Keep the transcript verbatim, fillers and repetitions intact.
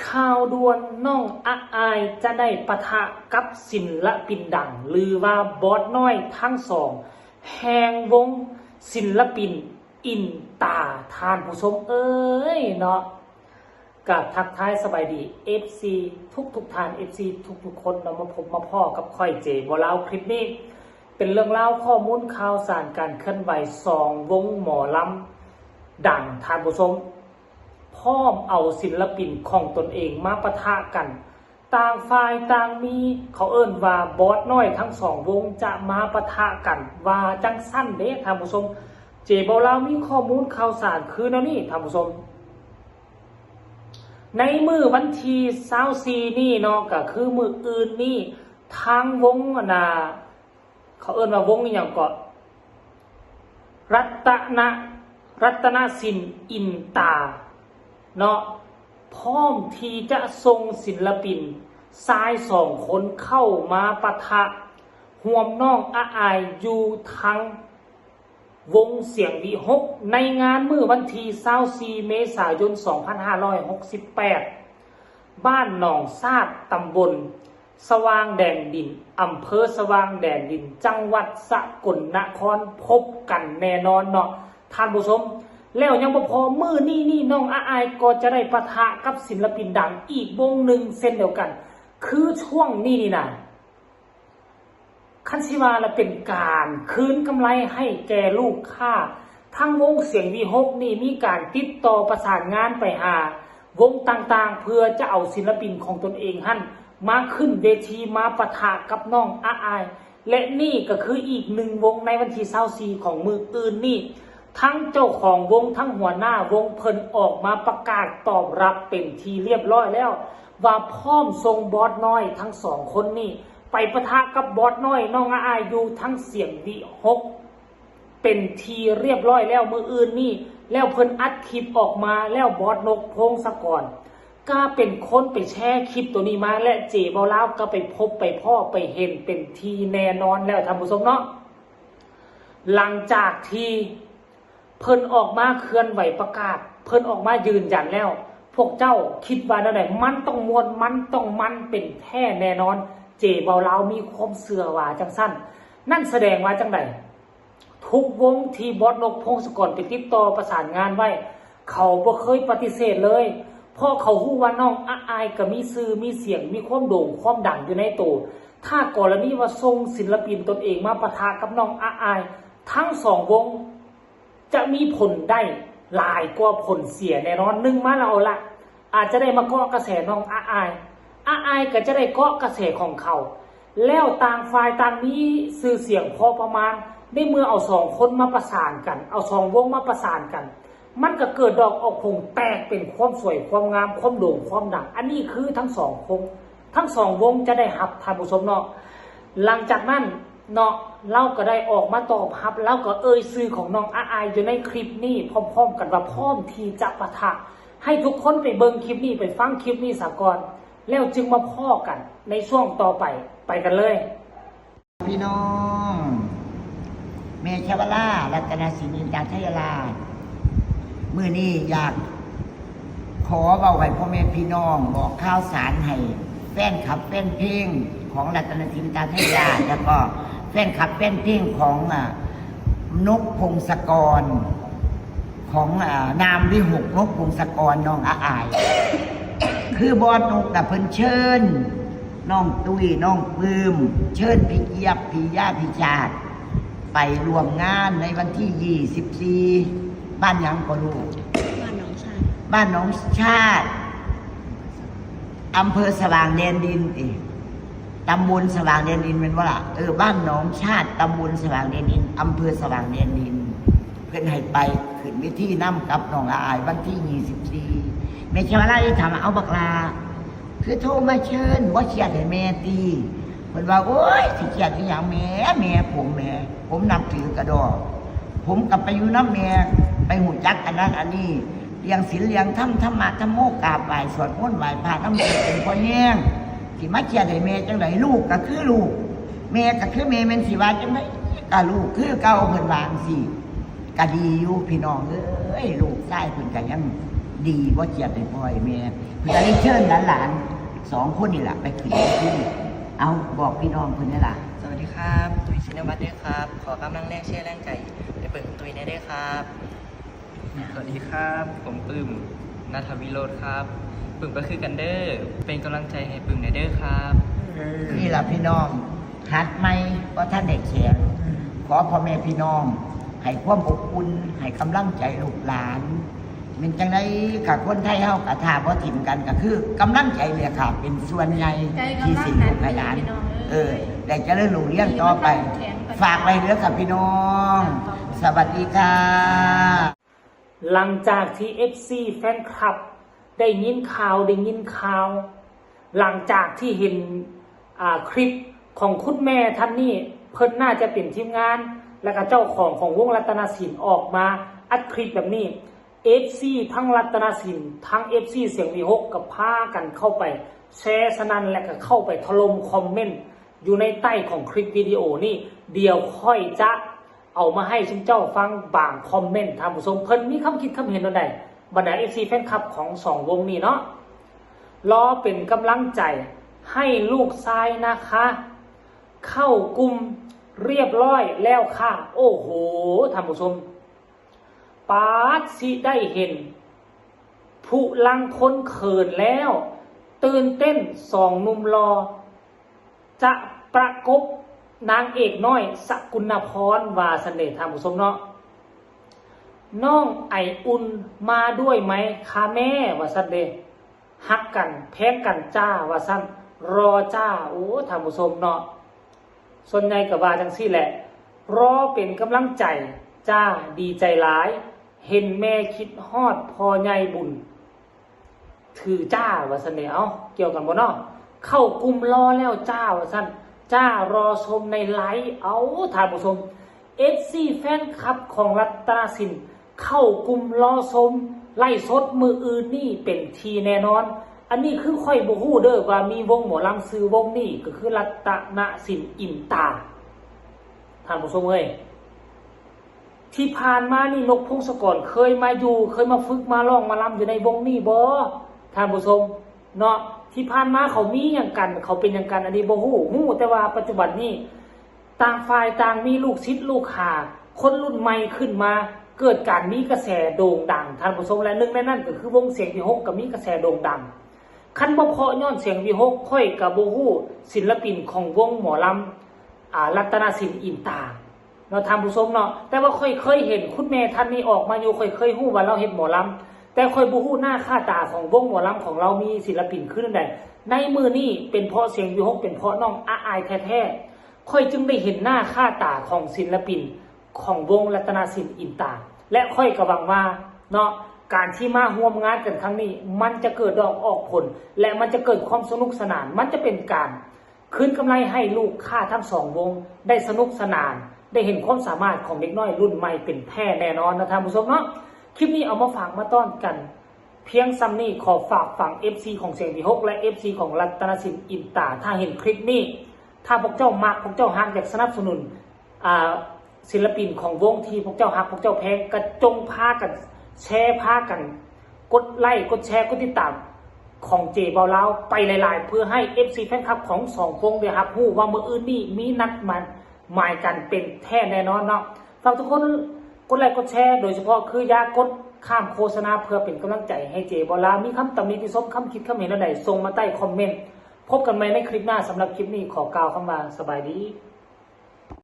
ข่าวด่วน น้องอะอายจะได้ปะทะกับศิลปินดัง หรือว่าบอสน้อยทั้งสอง แห่งวงศิลปินอินตา ท่านผู้ชมเอ้ยเนาะ กับทักทายสบายดี เอฟซี ทุกทุกๆท่าน เอฟซี ทุกทุกๆคนเนาะ มาพบมาพ้อกับข่อยเจบ่าวลาว คลิปนี้ เป็นเรื่องราวข้อมูลข่าวสารการเคลื่อนไหวสองวงหมอลำดัง ท่านผู้ชม พร้อมเอาศิลปินของตนเองมาปะทะกัน ต่างฝ่ายต่างมี เขาเอิ้นว่าบอสน้อยทั้งสองวงจะมาปะทะกัน ว่าจังซั่นเด้ท่านผู้ชม เจบ่าวลาวมีข้อมูลข่าวสารคือแนวนี้ท่านผู้ชม ในมื้อวันที่ซาวสี่นี่เนาะ ก็คือมื้ออื่นนี่ ทางวงอันน่ะ เขาเอิ้นว่าวงอีหยังเกาะ รัตนะ รัตนสินอินตา เนาะ พร้อมที่จะส่งศิลปินชายสองคนเข้ามาปะทะ ร่วมน้องอะอายอยู่ทั้งวงเสียงวิหก ในงานมื้อวันที่ซาวสี่เมษายนสองพันห้าร้อยหกสิบแปด บ้านหนองซาด ตำบลสว่างแดนดิน อำเภอสว่างแดนดิน จังหวัดสกลนคร พบกันแน่นอนเนาะท่านผู้ชม แล้วยังบ่พอ มื้อนี้นี่น้องอะอายก็จะได้ปะทะกับศิลปินดังอีกวงหนึ่งเช่นเดียวกัน คือช่วงนี้นี่นะ คันสิว่าละเป็นการคืนกำไรให้แก่ลูกค้า ทั้งวงเสียงวิหกนี่มีการติดต่อประสานงานไปหาวงต่างๆ เพื่อจะเอาศิลปินของตนเองหั่นมาขึ้นเวทีมาปะทะกับน้องอะอาย และนี่ก็คืออีกหนึ่งวงในวันที่ซาวสี่ของมื้ออื่นนี่ ทั้งเจ้าของวงทั้งหัวหน้าวงเพิ่นออกมาประกาศตอบรับเป็นที่เรียบร้อยแล้ว ว่าพร้อมส่งบอสน้อยทั้งสองคนนี่ ไปปะทะกับบอสน้อยน้องอะอายอยู่ทั้งเสียงวิหก เป็นที่เรียบร้อยแล้วมื้ออื่นนี่ แล้วเพิ่นอัดคลิปออกมาแล้วบอสนกพงศกร ก็เป็นคนไปแชร์คลิปตัวนี้มา และเจบ่าวลาวก็ไปพบไปพ้อไปเห็นเป็นที่แน่นอนแล้วท่านผู้ชมเนาะ หลังจากที่เพิ่นออกมาเคลื่อนไหวประกาศ เพิ่นออกมายืนยันแล้ว พวกเจ้าคิดว่าแนวใด มันต้องม่วน มันต้องมันเป็นแท้แน่นอน เจบ่าวลาวมีความเชื่อว่าจังซั่น นั่นแสดงว่าจังใด ทุกวงที่บอสนกพงศกรไปติดต่อประสานงานไว้ เขาบ่เคยปฏิเสธเลย เพราะเขาฮู้ว่าน้องอะอายก็มีชื่อมีเสียง มีความโด่งความดังอยู่ในตัว ถ้ากรณีว่าส่งศิลปินตนเองมาปะทะกับน้องอะอาย ทั้งสองวง จะมีผลได้หลายกว่าผลเสียแน่นอน หนึ่งมาแล้วเอาละ อาจจะได้มาเกาะกระแสน้องอะอาย อะอายก็จะได้เกาะกระแสของเขา แล้วต่างฝ่ายต่างมีชื่อเสียงพอประมาณ ในเมื่อเอาสองคนมาประสานกัน เอาสองวงมาประสานกัน มันก็เกิดดอกออกผลแตกเป็นความสวยความงาม ความโด่งความดัง อันนี้คือทั้งสองวง ทั้งสองวงจะได้รับท่านผู้ชมเนาะ หลังจากนั้นเนาะ ลาวก็ได้ออกมาตอบรับ ลาวก็เอ่ยชื่อของน้องอะอายอยู่ในคลิปนี้พร้อมๆกันว่าพร้อมที่จะปะทะ ให้ทุกคนไปเบิ่งคลิปนี้ ไปฟังคลิปนี้ซะก่อน แล้วจึงมาพ้อกันในช่วงต่อไป ไปกันเลย พี่น้อง แม่ชวลา รัตนสิริ อินตาไทยราช มื้อนี้อยากขอเว้าให้พ่อแม่พี่น้อง บอกข่าวสารให้แฟนคลับแฟนเพลงของรัตนสิริ อินตาไทยราช แล้วก็แฟนคลับแฟนเพลงของอ่ะนกพงศกร ของอ่านามวิหก นกพงศกร น้องอะอาย คือบอสนกน่ะเพิ่นเชิญ น้องตุ้ย น้องปื้ม เชิญพี่เจี๊ยบ พี่ย่า พี่ชาติ ไปร่วมงานในวันที่ยี่สิบสี่ บ้านหยังก็ลูก บ้านหนองชาด บ้านหนองชาด อำเภอสว่างแดนดินติ ตำบลสว่างแดนดินแม่นบ่ล่ะ เออ บ้านหนองชาด ตำบลสว่างแดนดิน อำเภอสว่างแดนดิน เพิ่นให้ไปขึ้นเวทีนำกับน้องอะอายวันที่ยี่สิบสี่ แม่ชวลาเลยถามว่า เอาบักลา คือโทรมาเชิญ บ่เครียดให้แม่ติ เพิ่นว่า โอ๊ย สิเครียดอีหยังแม่ แม่ผมแม่ ผมนับถือกะด้อ ผมก็ไปอยู่นำแม่ ไปฮู้จักอันนั้นอันนี้ เรื่องศีลเรื่องธรรม ธรรมะ ธัมโม กราบไหว้สวดมนต์ไหว้พระนำแม่เป็นพ่อแฮง สิมาเครียดให้แม่จั่งใด ลูกก็คือลูก แม่ก็คือแม่ แม่นสิว่าจั่งใด ก็ลูกคือเก่า เพิ่นว่าจั่งซี้ ก็ดีอยู่พี่น้องเอ้ย ลูกชายเพิ่นก็ยัง ดีบ่เจียบให้พ่อให้แม่ เพิ่นก็เลยเชิญหลานๆสองคนนี่ล่ะไปขึ้นเวที เอาบอกพี่น้องเพิ่นนั่นล่ะ สวัสดีครับ ตุ้ยชินวัตรเด้อครับ ขอกำลังแรงเชียร์แรงใจไปเบิ่งตุ้ยแหน่เด้อครับ สวัสดีครับ ผมปึ้ม ณัฐวิโรจน์ครับ ปึ้มก็คือกันเด้อ เป็นกำลังใจให้ปึ้มแหน่เด้อครับ นี่ล่ะพี่น้อง หัดใหม่ บ่ทันได้แข็ง ขอพ่อแม่พี่น้อง ให้ความอบอุ่น ให้กำลังใจลูกหลาน เป็นจังได๋ค่ะ คนไทยเฮาก็ถ้าบ่ถิ่มกันก็คือกำลังใจเนี่ยค่ะ เป็นส่วนใหญ่ ใจกำลัง ที่สิลูกให้หลาน พี่น้องเอ้ย เออ ได้เจริญรุ่งเรืองต่อไป ฝากไว้เด้อค่ะพี่น้อง สวัสดีค่ะ หลังจากที่ เอฟซี แฟนคลับ ได้ยินข่าว ได้ยินข่าว หลังจากที่เห็น อ่า คลิปของคุณแม่ท่านนี้ เพิ่นน่าจะเป็นทีมงาน และก็เจ้าของของวงรัตนสินออกมาอัดคลิปแบบนี้ เอฟซี ทั้งรัตนสิน ทั้ง เอฟซี เสียงวีหก ก็พากันเข้าไปแชร์สนั่น และก็เข้าไปถล่มคอมเมนต์อยู่ในใต้ของคลิปวิดีโอนี้ เดี๋ยวค่อยจะเอามาให้ซุมเจ้าฟังบางคอมเมนต์ ท่านผู้ชม เพิ่นมีความคิดความเห็นแนวใด บรรดา เอฟซี แฟนคลับของสองวงนี้เนาะ รอเป็นกำลังใจให้ลูกชายนะคะ เข้ากลุ่มเรียบร้อยแล้วค่ะ โอ้โห ท่านผู้ชม ปาดสิได้เห็น ผู้ลังคนเขินแล้ว ตื่นเต้น สองหนุ่มหล่อ จะประกบนางเอกน้อยสกุณพร ว่าซั่นเด้ ท่านผู้ชมเนาะ น้องไออุ่นมาด้วยไหมคะแม่ ว่าซั่นเด้ ฮักกัน แพงกันจ้า ว่าซั่น รอจ้า โอ้ ท่านผู้ชมเนาะ ส่วนใหญ่ก็ว่าจังซี่แหละ รอเป็นกำลังใจจ้า ดีใจหลาย เห็นแม่คิดฮอดพ่อใหญ่บุญ ถือจ้า ว่าซั่นเด้ เอ้า เกี่ยวกันบ่เนาะ เข้ากลุ่มรอแล้วจ้า ว่าซั่น จ้า รอชมในไลฟ์ เอ้า ท่านผู้ชม เอฟซี แฟนคลับของรัตนสิน เข้ากลุ่มรอชมไลฟ์สดมื้ออื่นนี่เป็นที่แน่นอน อันนี้คือข้อยบ่ฮู้เด้อว่ามีวงหมอลำชื่อวงนี้ ก็คือรัตนสินอินตา ท่านผู้ชมเอ้ย ที่ผ่านมานี่นกพงศกรเคยมาอยู่ เคยมาฝึกมาร้องมาลำอยู่ในวงนี้บ่ ท่านผู้ชมเนาะ ที่ผ่านมาเขามีหยังกัน เขาเป็นหยังกัน อันนี้บ่ฮู้ ฮู้แต่ว่าปัจจุบันนี้ ต่างฝ่ายต่างมีลูกศิษย์ลูกหา คนรุ่นใหม่ขึ้นมา เกิดการมีกระแสโด่งดัง ท่านผู้ชม และหนึ่งในนั้นก็คือวงเสียงวีหก ก็มีกระแสโด่งดัง คันบ่เพราะย้อนเสียงวีหก ข้อยก็บ่ฮู้ศิลปินของวงหมอลำ อ่า รัตนสินอินตา เนาะ ท่านผู้ชมเนาะ แต่ว่าข้อยเคยเห็นคุณแม่ท่านนี้ออกมาอยู่ ข้อยเคยฮู้ว่าลาวเฮ็ดหมอลำ แต่ข้อยบ่ฮู้หน้าค่าตาของวงหมอลำของลาวมีศิลปินคือแนวใด ในมื้อนี้เป็นเพราะเสียงวีหก เป็นเพราะน้องอาอายแท้ๆ ข้อยจึงได้เห็นหน้าค่าตาของศิลปินของวงรัตนสินอินตา และข้อยก็หวังว่าเนาะ การที่มาร่วมงานกันครั้งนี้ มันจะเกิดดอกออกผล และมันจะเกิดความสนุกสนาน มันจะเป็นการ คืนกำไรให้ลูกค้าทั้งสองวงได้สนุกสนาน ได้เห็นความสามารถของเด็กน้อยรุ่นใหม่เป็นแท้แน่นอนนะท่านผู้ชมเนาะ คลิปนี้เอามาฝากมาต้อนกัน เพียงส่ำนี้ ขอฝากฝัง เอฟซี ของเสียงวีหก และ เอฟซี ของรัตนสินอินตา ถ้าเห็นคลิปนี้ ถ้าพวกเจ้ามัก พวกเจ้าฮัก อยากสนับสนุน อ่า ศิลปินของวงที่พวกเจ้าฮัก พวกเจ้าแพง ก็จงพากันแชร์ พากันกดไลค์ กดแชร์ กดติดตามของเจเบาลาวไปหลายๆ เพื่อให้ เอฟซี แฟนคลับของสองวงได้รับรู้ว่ามื้ออื่นนี้มีนัดมาหมายกันเป็นแท้แน่นอนเนาะ ฝากทุกคนกดไลค์กดแชร์ โดยเฉพาะคืออย่ากดข้ามโฆษณา เพื่อเป็นกำลังใจให้เจเบาลาว มีคำตำหนิติชม คำคิดคำเห็นอันใดส่งมาใต้คอมเมนต์ พบกันใหม่ในคลิปหน้า สำหรับคลิปนี้ขอกล่าวคำว่าสบายดี